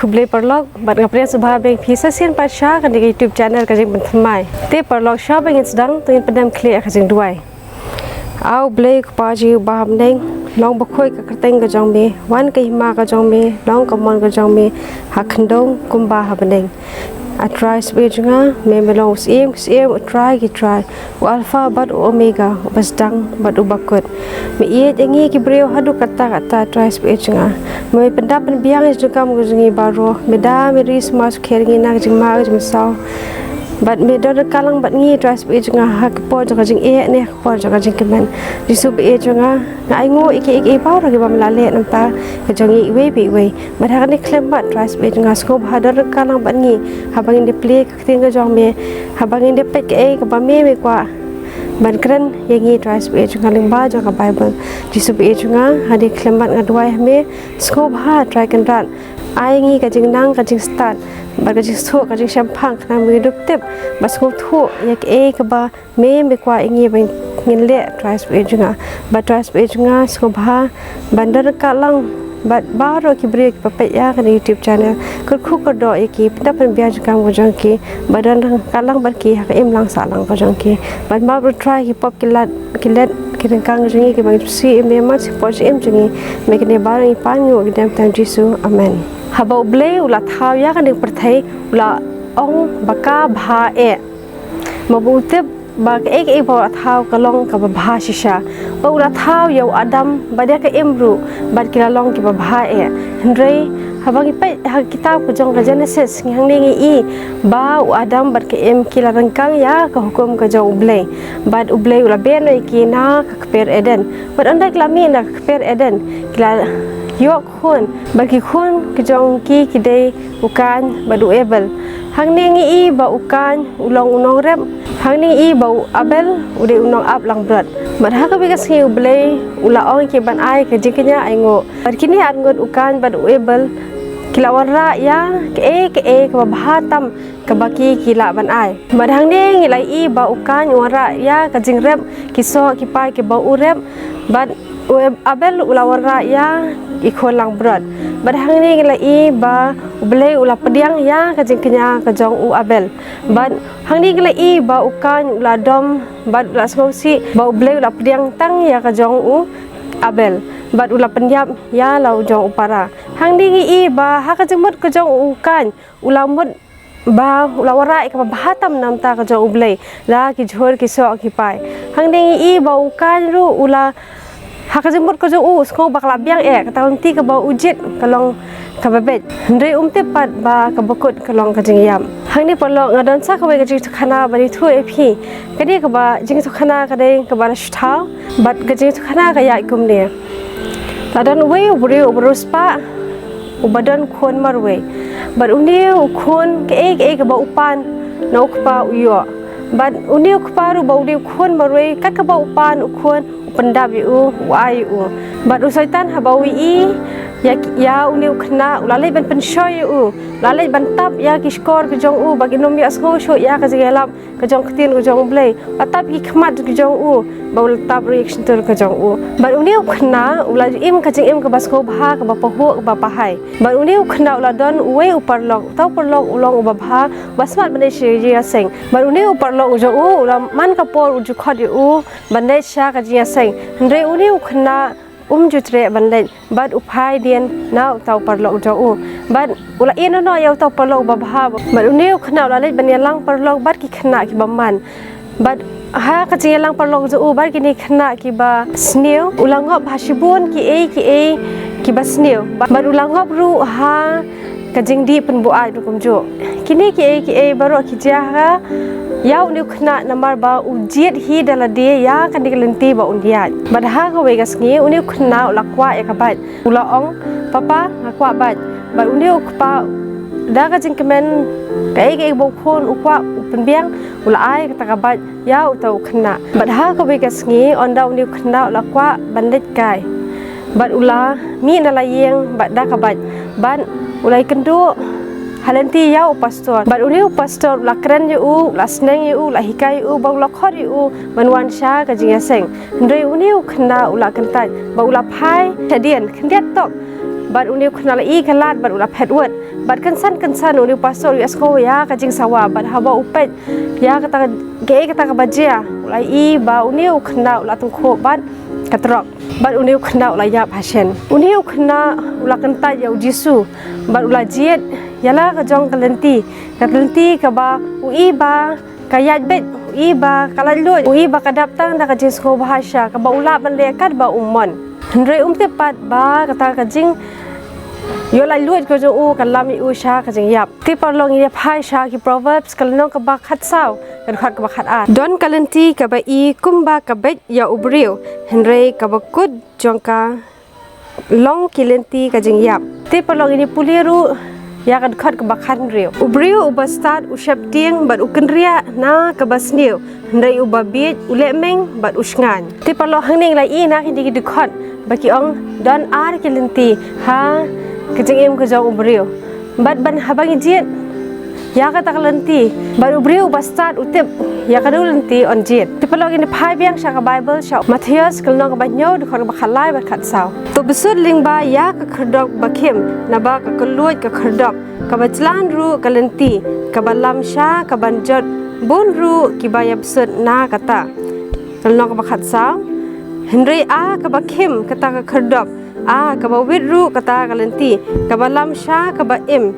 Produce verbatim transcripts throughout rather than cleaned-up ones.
Blei paralok, bad nga pdiang sngewbha biang ïa phi sa shisien pat sha kane ka YouTube channel Ka Jingpynthymmai. Te paralok, shuwa ba ngin sdang, to ngin pyndem khlieh ïa ka jingduwai. A U Blei Kpa jong ngi uba ha bneng, long bakhuid ka kyrteng ka jong me, wan ka hima ka jong me, long ka mon ka jong me, ha khyndew kumba ha bneng. A Trai Syiem jong nga, me me long u Syiem ki syiem, u Trai ki trai, u Alpha bad u Omega, uba sdang bad uba kut. Me ïeit ïa ngi ki briew haduh katta katta, Trai Syiem jong nga. Me pyndap pynbiang ïa ka jingkam ka jong ngi baroh. Me da me ri sumar sukher ïa ngi na ka jingma ka jingmynsaw. Bad me don ryngkat lang bad ngi, Trai Syiem jong nga, ha ka por jong ka jingeh ne ha ka por jong ka jingkmen. Jisu ba ïeit jong nga, nga ainguh ïa kiei kiei baroh kiba me la leh na ka bynta ka jong ngi iwei pa iwei. Bad ha kane ka khyllipmat, Trai Syiem jong nga, sngewbha don ryngkat lang bad ngi haba ngin da plie ka ktien ka jong me, haba ngin da peit kaei kaba me me kwah ban kren ïa ngi, Trai Syiem jong nga, lyngba jong ka Baibl. Jisu ba ïeit jong nga, ha kane ka khyllipmat nga duwai ha me, sngewbha Trai Kynrad, ai ngi ka jingnang ka jingstad bad ka jingsuk ka jingshemphang, khnang ba ngin dup tip bad sngewthuh ïa kaei kaba me me kwah ïa ngi ba ngin leh, Trai Syiem jong nga. Bad Trai Syiem jong nga, sngewbha ban don ryngkat lang bad baroh ki briew kiba peit ïa kane ka YouTube channel. Kyrkhu kyrdoh ïa ki, pyndap pynbiang jingkam ka jong ki, bad don ryngkat lang bad ki ha ka imlang sahlang ka jong ki. Bad map ruh Trai ki pop ki lad, ki lad, ki ryngkang ka jong ngi kiba ngi shu im ïa mar shu pop shu im jong ngi. Me kine baroh ngi pan ngi ïa ka kyrteng Jisu. Amen. Haba U Blei u la thaw ïa kane ka pyrthei, u la ong ba ka bha eh. Maba u tip ba kaei kaei ba u la thaw ka long kaba bha shisha. Ba u la thaw ïa u Adam bad ïa ka Im ruh, bad ki la long kiba bha eh. Hynrei haba ngi peit ha ka kitab ka jong ka Genesis, ngi hangne ngi i ba u Adam bad ka Im ki la ryngkang ïa ka hukum ka jong U Blei. Bad U Blei u la beh noh ïa ki na ka kper Eden. Bad ynda ki la mih na ka kper Eden, ki la ïoh khun, bad ki khun ki jong ki ki dei u Kain bad u Abel. Hangne ngi i ba u Kain u long u nongrep, hangne ngi i ba u Abel u dei u nongap langbrot. Bad ha kawei ka sngi U Blei u la ong ïa ki ban ai ka jingkñia ainguh. Bad kine arngut u Kain bad u Abel ki la wanrah ïa kaei kaei kaba bha tam kaba ki ki lah ban ai. Bad hangne ngi la i ba u Kain u wanrah ïa ka jingrep ki soh ki pai kiba u rep. Bad u Abel u la wanrah ïa ki khun langbrot. Bad hangne ngi la i ba U Blei u la pdiang ïa ka jingkñia ka jong u Abel. Bad hangne ngi la i ba u Kain u la dom bad u la sngewsih ba U Blei u la pdiang tang ïa ka jong u Abel. Bad u la pynïap ïa la u jong u para. Hangne ngi i ba ha ka jingmut ka jong u Kain u la mut ba u la wanrah ïa kaba bha tam na ka bynta ka jong U Blei, da ki jhur ki soh ki pai. Hangne ngi i ba u Kain ruh u la, ha ka jingmut ka jong u, u sngew ba ka la biang eh, kata ka lynti kaba u jied ka long kaba beit. Hynrei um tip pat ba kaba kut ka long ka jingïap. Hangne paralok, nga don sa kawei ka jingïathuhkhana ban ïathuh ïa phi. Ka dei kaba jingïathuhkhana ka dei kaba la shu thaw, bad ka jingïathuhkhana ka ïaid kumne. La don uwei u briew uba riewspah uba don khun marwei. Bad une u khun kaei kaei kaba u pan na u kpa u ïoh. Bad une u kpa ruh ba u dei u khun marwei, kat kaba u pan u khun, u pyndap ïa u, u ai ïa u. Bad u Soitan haba u ïohi ïa, ïa une u khynnah, u la leit ban pynshoi ïa u, u la leit ban tap ïa ki shkor ki jong u ba kin ym ïohsngew shuh ïa ka jingïalap ka jong ka ktien ka jong U Blei. U la tap ïa ki khmat ki jong u, bad u la tap ruh ïa ki shyntur ki jong u. Bad une u khynnah u la im ka jingim kaba sngewbha, kaba pahuh, kaba pahai. Bad une u khynnah u la don uwei u paralok, uta u paralok u long uba bha, uba smat ban leit sha ïing ïaseng. Bad une u paralok u jong u, u la man ka por u ju khot ïa u ban leit sha ka jingïaseng. Hynrei une u khynnah um ju treh ban leit, bad u phai dien na uta u paralok u jong u. Bad u la ïehnoh noh ïa uta u paralok uba bha. Bad une u khynnah u la leit ban ïalang paralok bad ki khynnah ki bymman. Bad ha ka jingïalang paralok u jong u bad kine ki khynnah kiba sniew, u la ngop ha shibun kiei kiei kiba sniew. Bad u la ngop ruh ha ka jingdih pynbuaid ruh kumjuh. Kine kiei kiei baroh ki jia ha ïa une u khynnah namar ba u jied hi da lade ïa kane ka lynti ba un ïaid. Bad ha kawei ka sngi une u khynnah u la kwah ïa ka bike. U la ong, "Papa, nga kwah bike." Bad une u kpa, da ka jingkmen, kaei kaei ba u khun u kwah u pynbiang, u la ai kata ka bike ïa uta u khynnah. Bad ha kawei ka sngi, ynda une u khynnah u la kwah ban leit kai. Bad u la mih na la ïing bad da ka bike. Bad u la ïakynduh ha lynti ïa u pastor. Bad une u pastor u la kren ïa u, u la sneng ïa u, u la hikai ïa u, bad u la khot ïa u ban wan sha ka jingïaseng. Hynrei une u khynnah u la kyntait, bad u la phai shadien, khyndiat tok. Bad une u khynnah u la i ka lad bad u la phet wut. Bad kynsan kynsan une u pastor u ïohsngew ïa ka jingsawa bad haba u peit ïa kata, kaei kata kaba jia, u la i ba une u khynnah u la tyngkhuh bad ka trok. Bad une u khynnah u la ïap ha shen. Une u khynnah u la kyntait ïa u Jisu bad u la jied ïa la ka jong ka lynti, ka lynti kaba u i ba ka ïaid beit, u i ba ka laitluid, u i ba ka dap tang da ka jingsngewbha sha kaba u lah ban leh katba u mon. Hynrei um tip pat ba kata ka jingïoh laitluid ka jong u ka lam ïa u sha ka jingïap. Te paralok, ngin ïa phai sha ki Proverbs ka lynnong kaba khatsaw, ka dkhot kaba khatar. Don ka lynti kaba i kumba ka beit ïa u briew, hynrei kaba kut jong ka long ki lynti ka jingïap. Te paralok, ngin ïa pule ruh ïa ka dkhot kaba khathynriew. U briew uba stad u sheptieng bad u kynriah na kaba sniew, hynrei uba bieit u lehmeng bad u shngaiñ. Te paralok, hangne ngi la i na kine ki dkhot ba ki ong don ar ki lynti ha ka jingim ka jong u briew. Bad ban haba ngi jied ïa kata ka lynti, bad u briew uba stad u tip ïa kano lynti un jied. Te paralok, ngin phai biang sha ka Baibl, sha Mathaios ka lynnong kaba hynñiew, dkhot kaba khatlai bad khatsaw. To bsut lyngba ïa ka khyrdop ba khim, naba ka kylluid ka khyrdop, kaba jlan ruh ka lynti, kaba lam sha kaban jot bun ruh kiba ïa bsut na kata. Ka lynnong kaba khatsaw. Hynrei a kaba khim kata ka khyrdop, a kaba wit ruh kata ka lynti, kaba lam sha kaba im,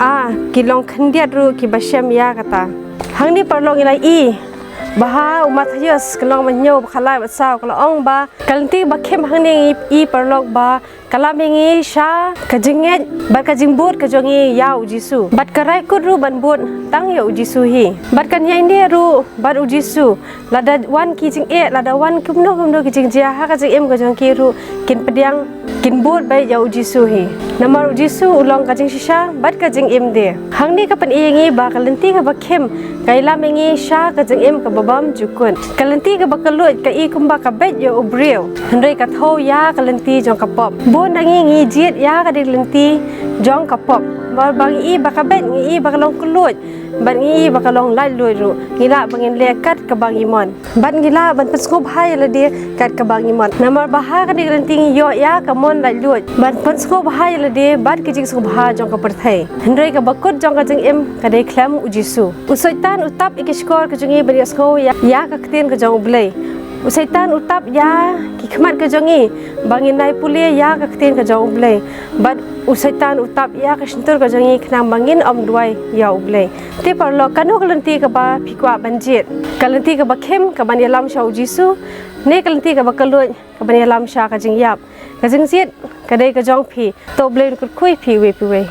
a ki long khyndiat ruh kiba shem ïa kata. Hangne paralok, ngi la i ba ha u Mathaios ka lynnong kaba hynñiew, ba khatlai bad saw, ka la ong ba ka lynti ba khim hangne ngi i paralok ba ka lam ïa ngi sha ka jingngeit bad ka jingbud ka jong ngi ïa u Jisu. Bad ka rai kut ruh ban bud tang ïa u Jisu hi. Bad kan ïaineh ruh bad u Jisu. Lada wan ki jingeh, lada wan kumno kumno ki jingjia ha ka jingim ka jong ki ruh, kin pdiang, kin bud beit ïa u Jisu hi. Namar u Jisu u long ka jingshisha bad ka jingim de. Hangne ka pyni ïa ngi ba ka lynti kaba khim ka ïalam ïa ngi sha ka jingim kaba bymjukut. Ka lynti kaba kylluid ka i kumba ka beit ïa u briew, hynrei ka thew ïa ka lynti jong ka pop. Bun na ngi ngi jied ïa ka dei lynti jong ka pop. Namar ba ngi i ba ka beit, ngi i ba ka long kylluid, bad ngi i ba ka long laitluid ruh, ngi lah ba ngin leh kat kaba ngi mon. Bad ngi lah ban pynsngewbha ïa lade kat kaba ngi mon. Namar ba ha kane ka lynti ngi ïoh ïa ka mon laitluid. Ban pynsngewbha ïa lade bad ka jingsngewbha jong ka pyrthei. Hynrei kaba kut jong ka jingim ka dei khlem u Jisu. U Soitan u tap ïa ki shkor ka jong ngi ban ïohsngew ïa, ïa ka ktien ka jong u Blei. U Soitan u tap ïa ki khmat ka jong ngi ba ngin nai pule ïa ka ktien ka jong u Blei. Bad u Soitan u tap ïa ka shyntur ka jong ngi khnang ba ngin ym duwai ïa u Blei. Te paralok, kano ka lynti kaba phi kwah ban jied? Ka lynti kaba khim kaban ïalam sha u Jisu, ne ka lynti kaba kylluid kaban ïalam sha ka jingïap? Ka jingjied ka dei ka jong phi. To u Blei un kyrkhu ïa phi uwei pa uwei.